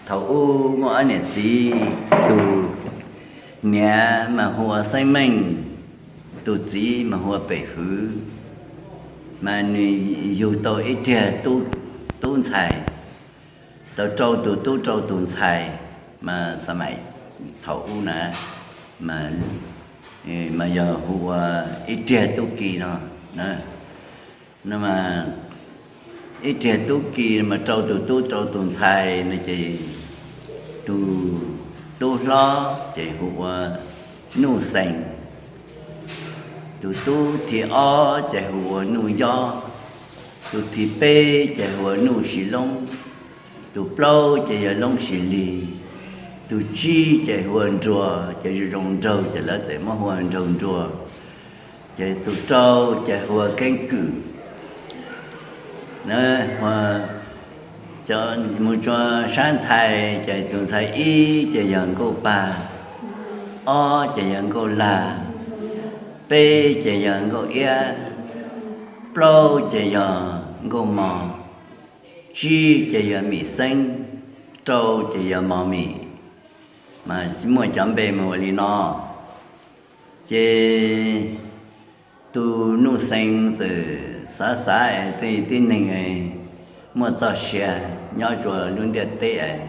Thaum ub muaj ob niam txiv, tus niam mas hu ua Xeeb Meej, tus txiv mas hu ua Pem Hwv. Mas nws yug tau ib riag tub ntxhais, tau rau tus tub rau tus ntxhais, mas xav maim thaum ub na, mas yog hu ua ib riag tub ki no. No mas ib riag tub ki mas rau tus tub rau tus ntxhais no ces tus tub hlob ces hu ua Nuj Xees, tus tub thib ob ces hu ua Nuj Yob, tus thib peb ces hu ua Nuj Sis Loob, tus plaub ces yog Loob Sis Lig, tus tsib ces hu ua Nruas, ces zoo zoo nraug ces lawv txawm muab hu ua Nraug Nruas, ces tus rau ces hu ua Keeb Kwm. Mus rau sab ntxhais ces tus ntxhais ib ces yog Nkauj Pag, ob ces yog Nkauj Lag, peb ces yog Nkauj Iab, plaub ces yog Nkauj Mos, tsib ces yog Mim Xeeb, rau ces yog Mos Mim. Mas muaj cov npe mus ua li no. Ces tus Nuj Xees txawm xav xav es tib neeg muaj txoj sia nyob rua lub ntiaj teb,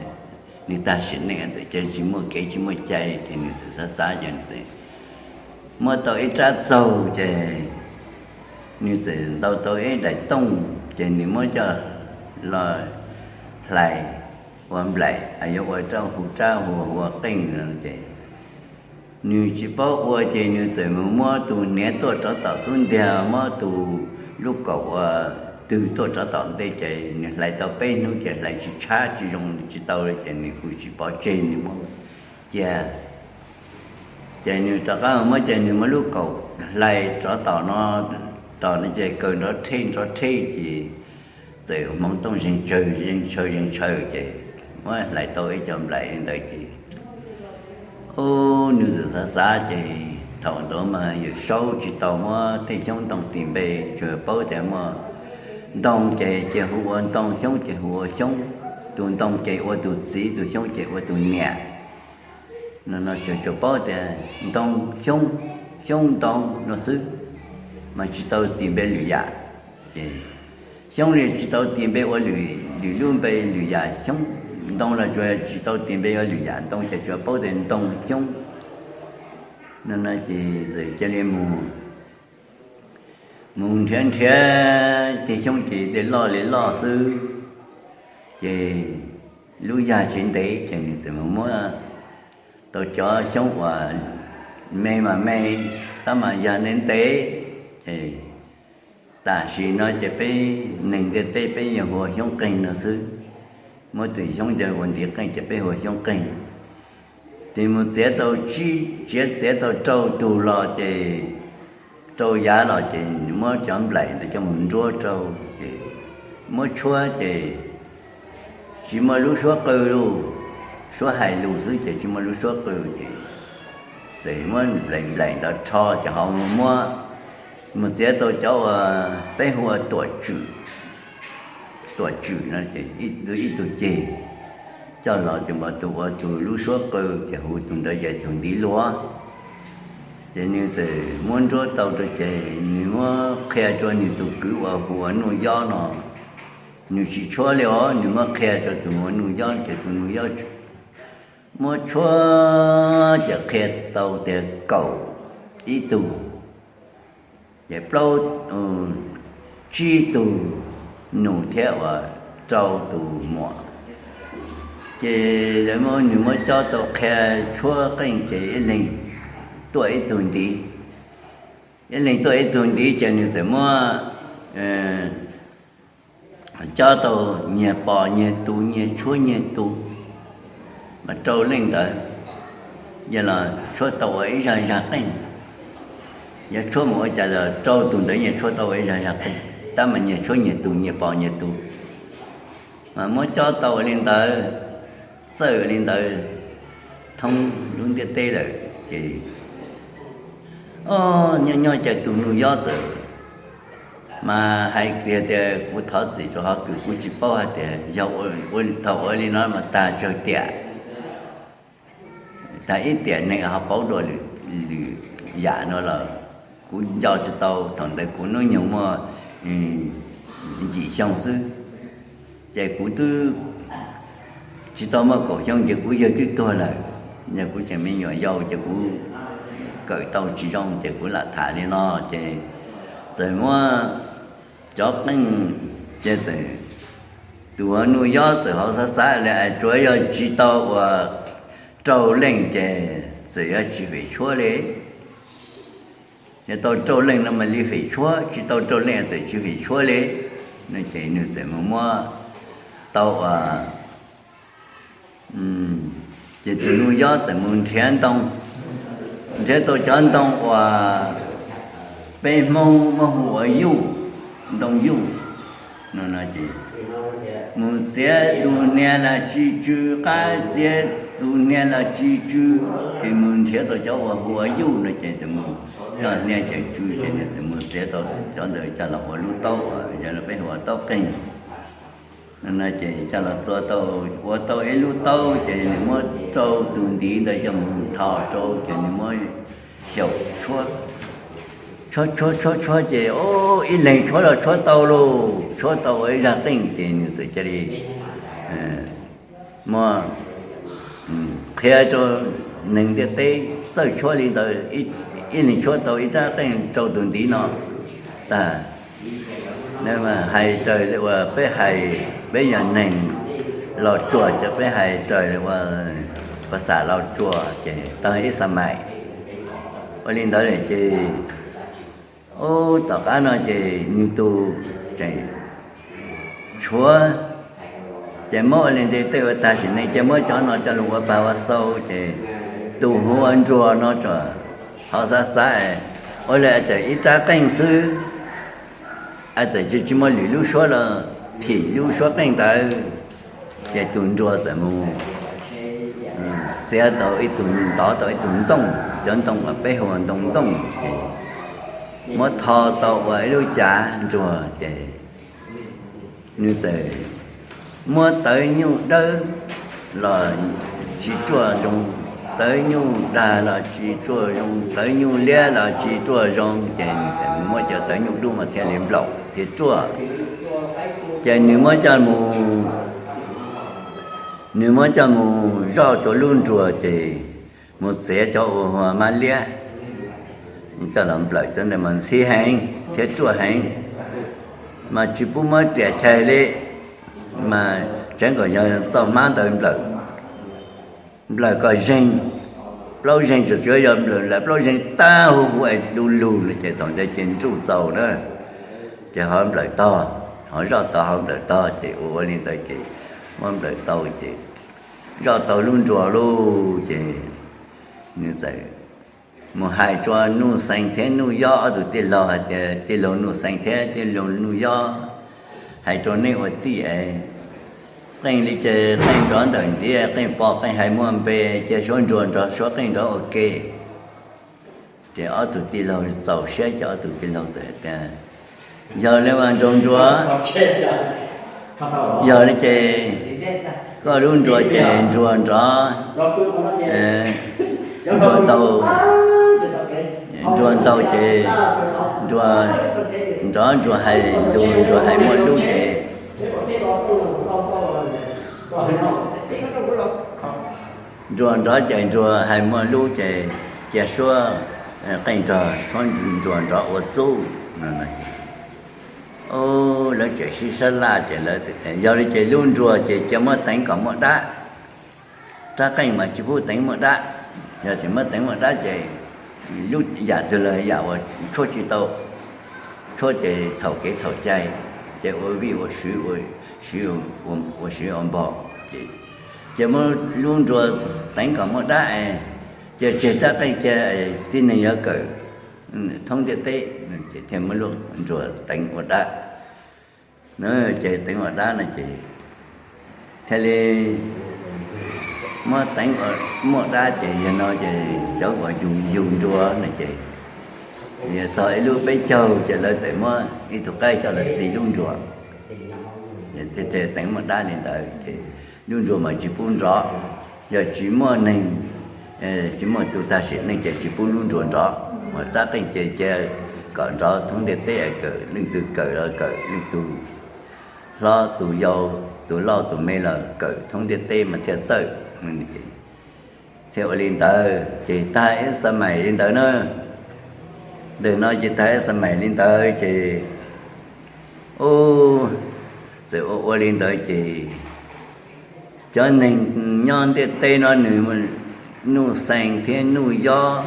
nws tag sim neej txawm cia tsis muaj kev tsis muaj cai, ces nws txawm xav xav ces nws txawm muab tau ib rab txaug ces nws txawm ntaus tau ib daim tooj ces nws muab coj los hlais ua nplaim, yuav ua rab hu rab hu ua qeej no ces nws tsis paub ua ces nws txawm mus muab tus hniav tuaj rov tom xub ntiag, muab tus lub kaum ua twg tuaj rov tom ntej ces nws hlais tau peb hnub ces hlais tsis tshab tsis zoo tsis tau li ces nws kuj tsis pov tseg nws muab cia. Ces nws rov qab muab ces nws muab lub kaum hlais rov tom no, tom no ces kaw nrov rhej nrov rhej ces txawm hmoov tooj zeeg tsawg zeeg tshaw zeeg tshaw ces muab hlais tau ib co nplaim li ntawd ces ub, nws txawm xav xav ces thaum ntawd mas Yawm Saub tsis tau muab tej xyoob ntoo tis npe, tsuas paub tias muaj ntoo ces cia hu ua ntoo, xyoob ces hu ua xyoob, tus ntoo ces ua tus txiv, tus xyoob ces ua tus niam. No tsuas paub tias ntoo xyoob, xyoob ntoo no xwb, mas tsis tau tis npe lwm yam. Ces xyoob li tsis tau tis npe ua lwm lub npe lwm yam xyoob, ntoo los tsuas tsis tau tis npe ua lwm yam ntoo ces tsuas paub tias ntoo xyoob. No ces txawm cia li mus, mus nrhiav nrhiav tej xyoob ces tej loj li loj xwb, ces lub yag tsis ntev ces nws txawm mus muab tau cov xyoob uas me mas me, tab mas yag ntev ntev, ces tam sim no ces peb neeg ntiaj teb peb yeej hu ua xyoob qeeg no xwb. Muab tus xyoob coj ua ntiv qeej ces peb hu ua xyoob qeeg. Ces mus txiav tau tsib, txiav txiav tau rau tug los ces, rau yav los ces muab cov nplaim ntawd coj mus nruab rau ces muab tshuab ces tsis muaj lub suab qw lug, suab hais lus xwb ces tsis muaj lub suab qw ces txawm muab nplaim nplaim ntawd rho ces ho muab mus txiav tau cov uas peb hu ua tuam tswm, tuam tswm no ces ib tug ceg coj los ces ua tus ua tus lub suab qw ces hu tus ntawd yog tus ntiv luav. Ces nws txawm muab nruab tau rau ces nws muab qhia rau nws tus kwv uas hu ua Nuj Yob no, nws tsis tshuab li os, nws muab qhia rau tus ua Nuj Yob ces tus Nuj Yob muab tshuab ces qhia tau tias kaum ib tug, ces plaub, tsib tug nus thiab uas rau tus muam. Ces lawv muab, nws muab cob tau qhia tshuab qeej ces ib leeg tuaj ib tug ntiv, ib leeg tuaj ib tug ntiv ces nws txawm muab cob tau nyias pos nyias tus, nyias tshuab nyias tus, mas rau leej ntawd yog los tshuab tau ua ib zag zag qeej. Yog tshuab mus ua cas los rau tus ntawd nyias tshuab tau ua ib zag zag qeej, tab mas nyias tshuab nyias tus, nyias pos nyias tus, mas muab cob tau ua li ntawd, txawj ua li ntawd thoob lub ntiaj teb lawm ces nyob nyob cas tus Nuj Yob txawm Mas hais tias, tias kuv thov txim rau qhov kws kuv tsis paub hais tias yog ua, ua thaum ua li no mas tag tsawg tiam, tag ib tiam neeg ho paub dua lwm, lwm yam no los kuv nco tsis tau. Thaum ntawd kuv hnub nyoog muaj yim xyoo xwb, ces kuv twb tsis tau muaj kaum xyoo ces kuv yawg twb tuag lawm. Yog kuv tseem me nyuam yaus ces kuv kawm tau tsis zoo ces kuv lam tham li no ces txawm muab cov qeej, ces txawm tus Nuj Yob txawm hauv xav xav li es tsuav yog tsis tau uas rau leej ces txawm yog tsis fem tshuab li. Yog tau rau leej no mas li fem tshuab, tsis tau rau leej txawm tsis fem tshuab li. No ces nws txawm mus muab tau uas, ces tus Nuj Yob txawm mus nrhiav ntoo, nrhiav tau cov ntoo uas peb Hmoob muab hu ua yuj, ntoo yuj no ces mus txiav tus hniav los tsis tsw, qab txiav tus hniav los tsis tsw, ces mus nrhiav tau cov uas hu ua yuj no ces txawm mus coj hniav ces tsw ces nws txawm mus txiav tau cov ntawd coj los ua lub taub uas yog peb hu ua taub qeej no ces coj los txua tau, ua tau ib lub taub ces nws muab rau tus ntiv ntawd coj mus nrho rau ces nws muab xyaum tshuab, tshuab tshuab tshuab tshuab ces ib leeg tshuab los tshuab tau lauj, tshuab tau ua ib zaj qeej ces nws txawm cia li muab qhia rau neeg ntiaj teb txawj tshuab li ntawd, ib leeg tshuab tau ib rab qeej rau tus ntiv no tag. Hais raws li uas peb hais, peb yog neeg Los Tsuas ces peb hais raws li uas pas xam Los Tsuas ces tag ib xas mais. Ua li ntawd ces ub tom qab no ces nws tus tseem tshuav, ces muab ua li ntawd tej ua tag sim neej ces muab cov no coj los ua pag ua xau ces tus hu ua Nruas no tsuas ho xav xav, ua li txawm ib rab qeej xwb, txawm tsis muaj lwm lub suab los phim lub suab qeej ntawd, ces tus Nruas txawm mus txiav tau ib tug, ntov tau ib tug ntooj, cov ntoo uas peb hu ua ntoo ntooj ces muab tho tau ua ib lub cav Nruas ces nws txawm muab tawv nyuj dawb los tsis ruaj zoo, tawv nyuj dag los tsis ruaj zoo, tawv nyuj liab los tsis ruaj zoo ces nws txawm muab cov tawv nyuj dub mas thiaj li nplaum thiaj ruaj. Ces nws muab coj mus, nws muab coj mus zoj rau lub Nruas ces mus txiav cov uas hu ua mab liab coj los nplawm cov ntawd mas ntxhib heev thiab ruaj heev, mas tsis pub muab riam chais li, mas tseev kom yog txoj hmab ntawd nplawm, nplawm kom zeeg, plaub zeeg tsuas tsuav yog nplawm lawv plaub zeeg tag huv huv es du lug no ces thaum ntawd ces nruj txaus na, ces ho nplawm tog, ho zoj tog ho nplawm tog ces ua ua li ntawd ces muab nplawm tau ces zoj tau lub Nruas lauj ces nws txawm mus hais rau Nuj Xeev thiab Nuj Yob ob tug tij laug hais tias tij laug Nuj Xeev thiab tij laug Nuj Yob, hais rau nej ua tij es qeej li ces qeej nrov ntawm ntiav, qeej pom qeej hais muaj npe, cia suab Nruas nrov suab qeej nrov ua ke. Ces ob tug tij laug txaus siab ces ob tug tij laug txawm tias, yog li mas nraug Nruas, yog li ces koj lub Nruas ces Nruas nrov, Nruas tau, Nruas ntau ces Nruas nrov, Nruas hais lus, Nruas hais muaj lub ces Nruas nrov ces Nruas hais muaj lub ces cia suab qeej nrog suab Nruas nrov ua txuj no. Lawv tseem sib sab laj ces lawv, yog li ces lub Nruas ces cia muab teev kom muaj dab, rab qeej mas tsis pub teev muaj dab, yog tseem muab teev muaj dab ces lub yam twg los yam uas tshuab tsis tau, tshuab ces txhaum kev txhaum cai, ces ua vij ua sw, ua sw ua npog ces, ces muab lub Nruas teev kom muaj dab es, ces tseg rab qeej cia tib neeg yuav kawm thoob ntiaj teb, ces thiaj muab lub Nruas teev ua dab. Ces teev ua dab no ces thiaj li muab teev muaj dab ces yog no ces cov uas yug Nruas no ces Yog txog ib lub peb caug ces lawv txawm muab ib tug qaib coj los txi lub nruas. Teev muaj dab li ntawd ces lub nruas mas tsis pub nrov. Yog tsis muaj neeg, tsis muaj tus tag sim neej ces tsis pub lub nruas nrov. Mas rab qeej ces cia kom nrov thoob ntiaj teb, kawm leej twg kawm los kawm, leej twg hlob tus yau, tus loj tus me los kawm thoob ntiaj teb mas thiaj txawj. Thiaj ua li ntawd ces tag ib xab mais li ntawd na. Ntawm no ces tag ib xab mais li ntawd ces, u, txawm ua ua li ntawd ces cov neeg nyob ntiaj teb no nws, Nuj Xees thiab Nuj Yob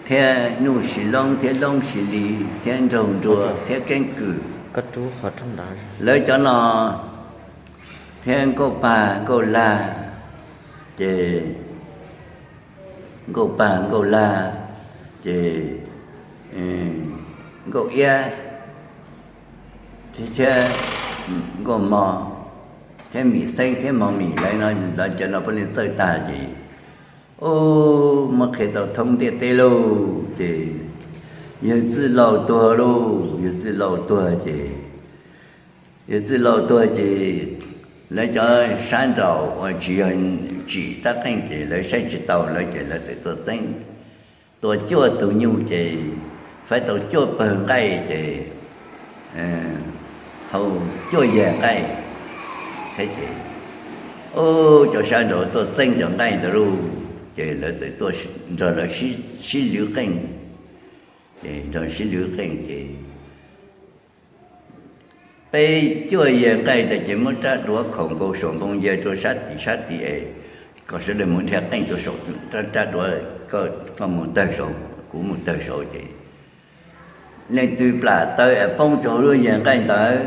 thiab Nuj Sis Loob thiab Loob Sis Lis thiab Nraug Nruas thiab Keeb Kwm, lawv cov no thiab Nkauj Pag Nkauj Lag, ces Nkauj Pag Nkauj Lag, ces Nkauj Iab thiab Nkauj Mos thiab Mim Xeeb thiab Mos Mim, lawv no lawv cov no puav leej txawj tag ces, u, muab qhia tau thoob ntiaj teb lauj ces yawg Txwj Laus tuag lauj, yawg Txwj Laus tuag ces, yawg Txwj Laus tuag ces lawv cov sab nraud uas tsis yog tsim rab qeej ces lawv saib tsis taus lawv ces lawv txawm tuaj txeeb, tua cuaj tus nyuj ces faib tau cuaj pawg nqaij ces hau cuaj yag nqaij thiab ces, u, cov sab nraud tuaj txeeb cov nqaij ntawd lauj ces lawv txawm tuaj nrog lawv sib lwv qeej. Ces nrog sib lwv qeej ces peb cuaj yag nqaij tas ces muab rab duav khaum nkaus saum npoo yag rau sab tid sab tid es kom sawv daws mus nrhiav qeej rau saum rab duav, koj mus tawg saud, kuv mus tawg saud ces leej twg plam taw es poob rau lub yag nqaij ntawd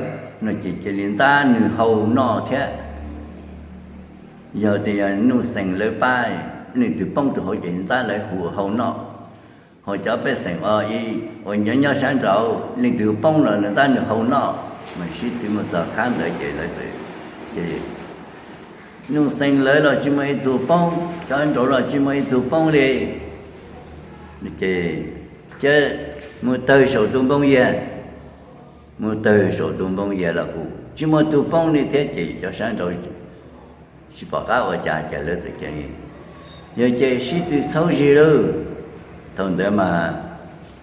no ces cia li ntxab nws hau noj thiab. Yog tias yog Nuj Xees lawv pab, leej twg poob rau hauv ces ntxab lawv hu hau noj. Ho cov pej xeem uas nyob nyob sab nraud leej twg poob los nws ntxab nws hau noj, mas sib twv mus txog khab ntawd ces lawv txawm, ces Nuj Xees lawv los tsis muaj ib tug poob, cov nraud los tsis muaj ib tug poob li. Ces cia mus tawg saum tus npoo yag, mus tawg saum tus npoo yag los kuj tsis muaj tug poob li thiab ces cov sab nraud tsis pom qab ua cas ces lawv txawm cia li, yog ces sib tw txhaub zig lauj. Thaum ntawd mas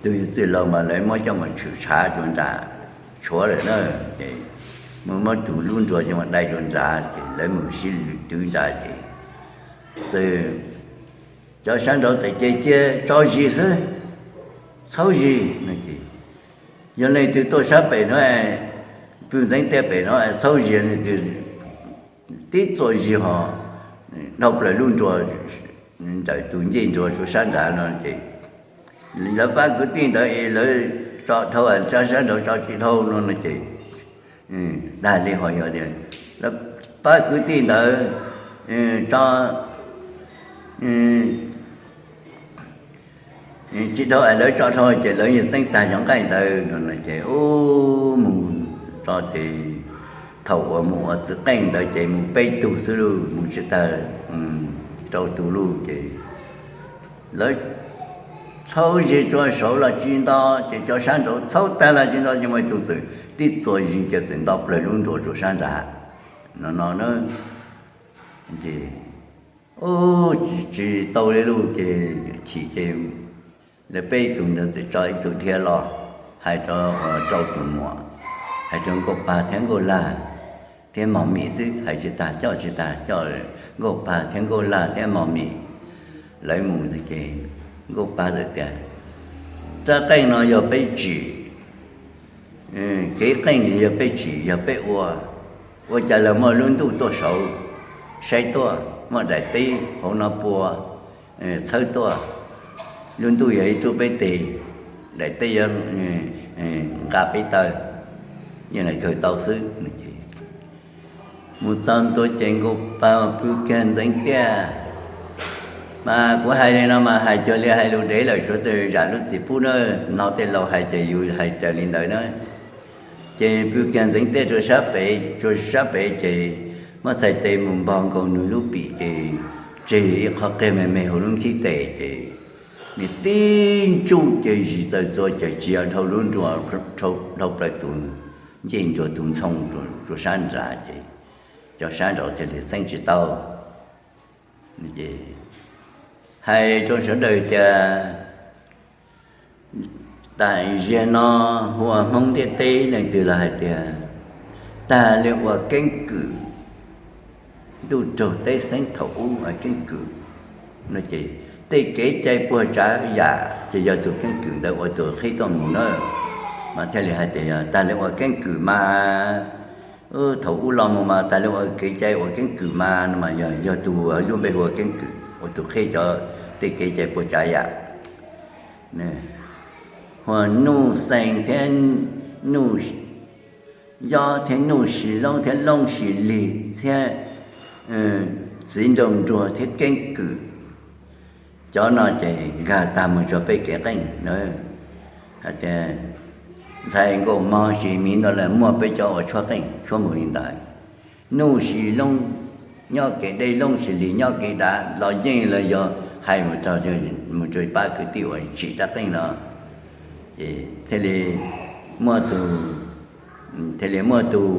tus yawg Txwj Laus mas lawv muab coj mus tshwm tshav rau nram tshuav lawm na, ces mus muab tus lub nruas coj mus dai rau nrad ces lawv mus sib twv nrad ces txawm cov sab nraud txawm cia cia tso zis xwb, txhaub zis no ces yog leej twg tuaj sab pem no, pw ntxeev tiaj pem no txhaub zis, leej twg tib txuas zis ho dhau plaws lub nruas ntawm tus ncej nruas rau sab nrad no ces lawv pab kwv tij ntawd es lawv tso dhau, sab sab nraud tso tsis dhau no no ces dag li ho yog tias lawv pab kwv tij ntawd tso tsis dhau es lawv tso dhau ces lawv yeej txeeb tag cov nqaij ntawd no ces ub mus tso ces thaum uas mus ua txiv qeej ntawd ces mus peb tug xwb lauj, mus tsis tag rau tus lauj ces lawv txhaub zis tsuas saud los tsis nto, ces cov sab nraud txhaub tag los tsis nto, ces muaj ib tug txawm tib txuas zis ces txawm nto plaws lub nruas rau sab nrad no no na. Ces ub tsis tau li lauj ces chim ces lawv peb tug ntawd txawm tso ib tug dhia los hais rau, rau tus muam, hais rau Nkauj Pag thiab Nkauj Lag thiab Mos Mim xwb, hais tsis tag coj tsis tag coj Nkauj Pag thiab Nkauj Lag thiab Mos Mim lawv mus ces Nkauj Pag txawm tias rab qeej no yog peb tsim, kev qeej yog peb tsim yog peb ua, ua cas los muaj lub ntuj tuaj saud saib tuaj, muaj daim teb hauv no pua txhawb tuaj, lub ntuj yog ib tug peb teg, daim teb yuav nqa peb taw, yeej kawg tau xwb. Mus txog ntua ces Nkauj Pag pw kiag ntxeev tiaj, mas kuv hais li no mas hais cuag li hais lus dev lawm, suav tej zam lub txim pub na, no tej laus hais ces yus hais raws li ntawd na. Ces pw kiag ntxeev tiaj rau sab pem, rau sab pem ces muab txhais tes mus npog nkaus nws lub pim ces tseg ib qho qiag me me hauv lub nkhib tes ces Nws tib ntsuj ces zis txawm txua ces tsis yog dhau lub nruas, dhau plaws tus ncej nruas tus ntxhoo rau sab nrad ces cov sab nraud thiaj li xeeb tsis tau. Hais rau sawv daws tias, tam sim no hu ua Hmoob ntiaj teb leej twg los hais tias, tag li ua keeb kwm, ntuj raug teb xeeb thaum ub ua keeb kwm no ces tej kev cai puas tsav yam ces yog tus keeb kwm ntawd ua tus qhib tuaj mus na. Mas thiaj li hais tias yog tag li ua keeb kwm mas, thaum ub los mus mas tag li ua kev cai ua keeb kwm mas no mas yog, yog tus lub npe hu ua keeb kwm ua tus qhib cov tej kev cai puas tsav yam. Hu ua Nuj Xees thiab Nuj Yob thiab Nuj Sis Loob thiab Loob Sis Lig thiab Txiv Nraug Nruas thiab Keeb Kwm. Cov no ces nkag tag mus rau peb kev qeej na. Hais tias ntxhais nkaus mog, tsis miv ntau lawm muaj peb cov uas tshuab qeej tshuab mus li ntawd. Nuj Sis Loob, nyob kev deb, Loob Sis Lig nyob kev dav los yeej los yog hais mus rau, mus rau pab kwv tij uas tsim rab qeej no ces thiaj li muaj tus, thiaj li muaj tus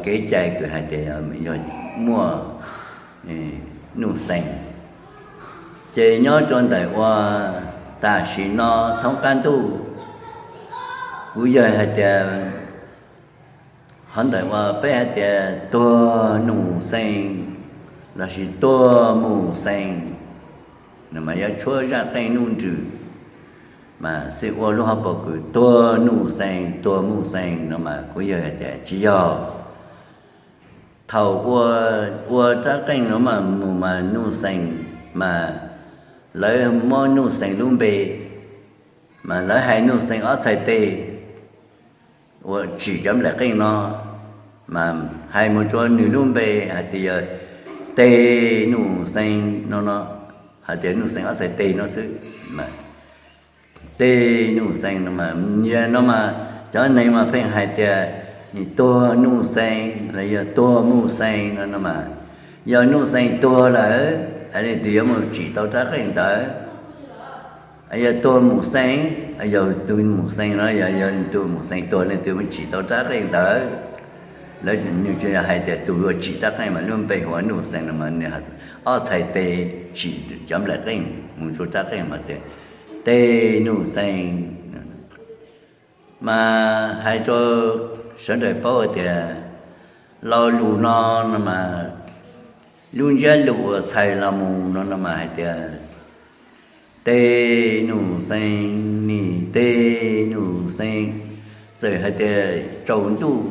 kev cai kws hais tias yog muaj Nuj Xees. Ces nyob rau ntawm ua tam sim no thoob qab ntuj, kuv yawg hais tias qhov ntawm uas peb hais tias tuag Nuj Xees lossis tuag Muj Xees no mas yuav tshuab zaj qeej nuj nrws, mas xij ua lub hauv paus kws tuag Nuj Xees tuag Muj Xees no mas kuv yawg hais tias tsis yog. Thaum ua, ua rab qeej no mas mus mas Nuj Xees, mas lawv muab Nuj Xees lub npe, mas lawv hais Nuj Xees ob txhais tes uas tsim cov nplaim qeej no, mas hais mus rau nws lub npe hais tias yog Teg Nuj Xees no no, hais tias Nuj Xees ob txhais tes no xwb. Teg Nuj Xees no mas, no mas cov neeg mas pheej hais tias tuag Nuj Xees los yog tuag Muj Xees no no mas, yog Nuj Xees tuag lawm, leej twg yuav mus tsim tau rab qeej ntawd? Yog tuag Muj Xees, yog tus Muj Xees no, yog, yog tus Muj Xees tuag leej twg mus tsim tau rab qeej ntawd? Lawv nws tsuas yog hais tias tus yuav tsim rab qeej mas lub npe hu ua Nuj Xees no mas nws ob txhais tes tsim cov nplaim qeej mus rau rab qeej mas tias Teg Nuj Xees. Mas hais rau sawv daws paub tias lo lus no no mas lub ntsiab lus uas txhais los mus no no mas hais tias Teg Nuj Xees, nim Teg Nuj Xees. Txawm hais tias tsaus ntuj,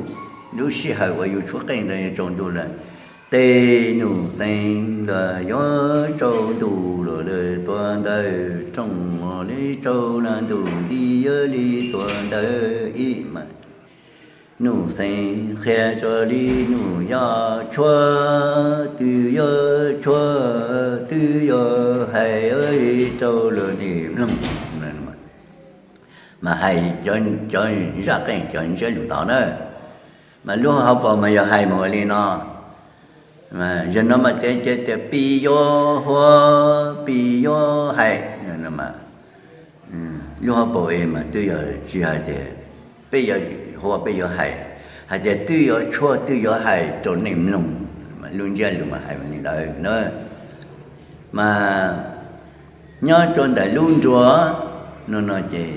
lub sij hawm uas yus tshuab qeej ntawd yog tsaus ntuj lawm, Teg Nuj Xees los yuav tsaus ntuj los lawm, tuaj ntawm rooj li tsaus, nag ntuj nti yuav li tuaj ntawm ib mas. Nuj Xees qhia tso li Nuj Yob tshuab, twb yuav tshuab twb yuav hais rau luag nim mloog. Mas hais cov zaj qeej cov ntsiab lus tod na, mas lub hauv paus mas yog hais mus ua li no. Yog no mas tias, tias pib yuav huab pib yuav hais, lub hauv paus es mas twb yog tsis hais tias peb yuav huab peb yuav hais, hais tias twb yuav tshuab twb yuav hais rau nej mloog, mas lub ntsiab lus mas hais li ntawd na. Mas nyob rau ntawm lub nruas no no ces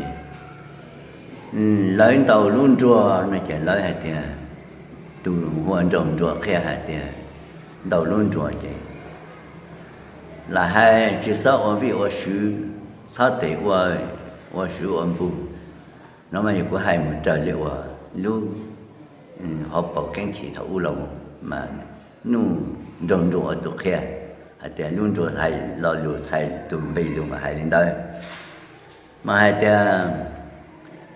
lawv ntaus lub nruas no ces lawv hais tias, tus hu ua Nraug Nruas qhia hais tias ntaus lub nruas ces lam hais tsis txhob ua vij ua sw, txhob tes ua, ua sw ua npu. No mas yog kuv hais mus raws li uas lub hauv paus keeb chim thaum ub los mus mas Nuj Nraug Nruas ua tus qhia hais tias lub nruas hais lo lus txhais tus nqi lus mas hais li ntawd. Mas hais tias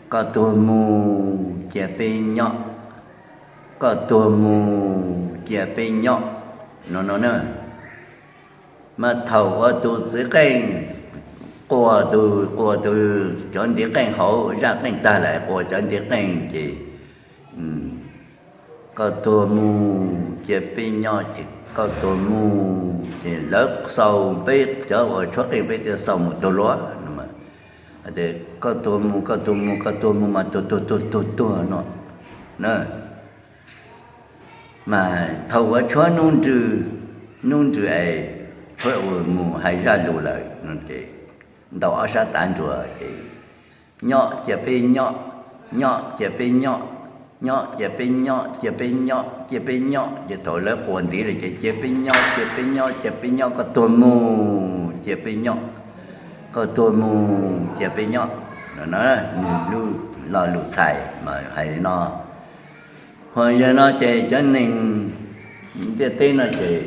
koj tuag mus cia peb nyob, koj tuag mus cia peb nyob, no no na. Mas thaum uas tus txiv qeej quas tus, quas tus cov ntiv qeej hauv zaj qeej tag lawm, quas cov ntiv qeej ces koj tuag mus cia peb nyob ces koj tuag mus ces lawv xaus peb cov uas tshuab qeej peb thiaj xaus mus tuag luaj no. Tias koj tuag mus, koj tuag mus, koj tuag mus mas tuag tuag tuag tuag tuag no na. Mas thaum uas tshuab hnub ntsws, hnub ntsws es tshuab mus hais zaj lus lawm no ces ntaus ob sab tav nruas ces nyob cia peb nyob, nyob cia peb nyob, nyob cia peb nyob, cia peb nyob, cia peb nyob ces thaum lawv quas ntiv lawm ces cia peb nyob, cia peb nyob, cia peb nyob, koj tuag mus cia peb nyob, koj tuag mus cia peb nyob no na. Nws lub lo lus txhais mas hais li no. Ho yog no ces cov neeg ntiaj teb no ces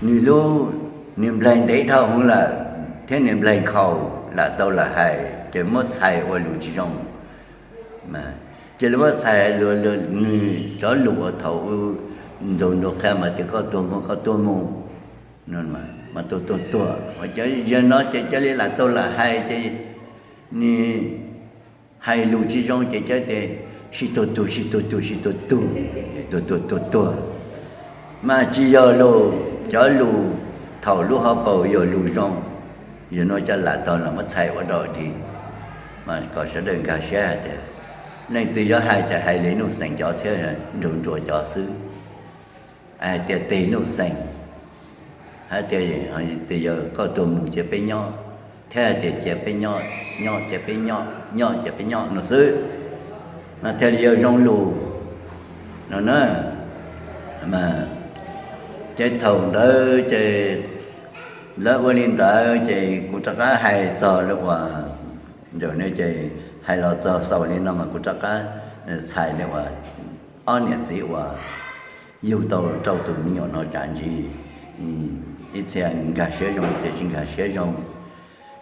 nws lub, nws nplaig ntev dhau hwv lawm thiab nws nplaig nkhaus lam tau lam hais ces muab txhais ua lus tsis zoo. Ces lawv muab txhais lus, nws cov lus uas thaum u nraug nruas qhia mas tias koj tuag mus, koj tuag mus, mas tuag tuag tuag. Yog no ces cia li lam tau lam hais ces nws hais lus tsis zoo ces cov tias sib tuag tuag, sib tuag tuag, sib tuag tuag, tuag tuag tuag tuag. Mas tsis yog lus, cov lus thaum lub hauv paus yog lus zoo, yog no coj lam tau los muab txhais ua dog dig, mas kom sawv daws nkag siab hais tias leej twg yuav hais ces hais li Nuj Xeem cov thiab nraug nruas cov xwb. Hais tias tes Nuj Xeem, hais tias, tias yog koj tuag mus cia peb nyob, thiab hais tias cia peb nyob, nyob cia peb nyob, nyob cia peb nyob no xwb, mas thiaj li yuav zoo lus no na. Ces thaum ntawd ces lawv ua li ntawd ces kuv rov qab hais txog li uas, ces hais los txog xaus li no mas kuv rov qab txhais li uas ob niam txiv uas yug tau rau tus me nyuam no cas ntsis, ib txhia nkag siab zoo, ib txhia tsis nkag siab zoo.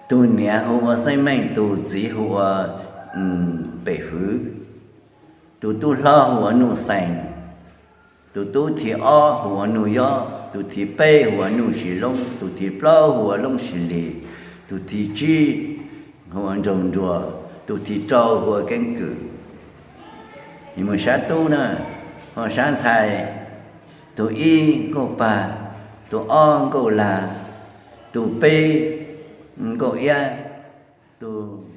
Tus niam hu ua Xeeb Meej, tus txiv hu ua Pem Hwv, tus tub hlob hu ua Nuj Xeem, tus tub thib ob hu ua Nuj Yob, tus thib peb hu ua Nuj Sis Loob, tus thib plaub hu ua Loob Sis Lis, tus thib tsib hu ua Nraug Nruas, tus thib rau hu ua Keeb Kwm. Mus sab tub na, ho sab ntxhais, tus ib Nkauj Pag, tus ob Nkauj Lag, tus peb Nkauj Iab, tus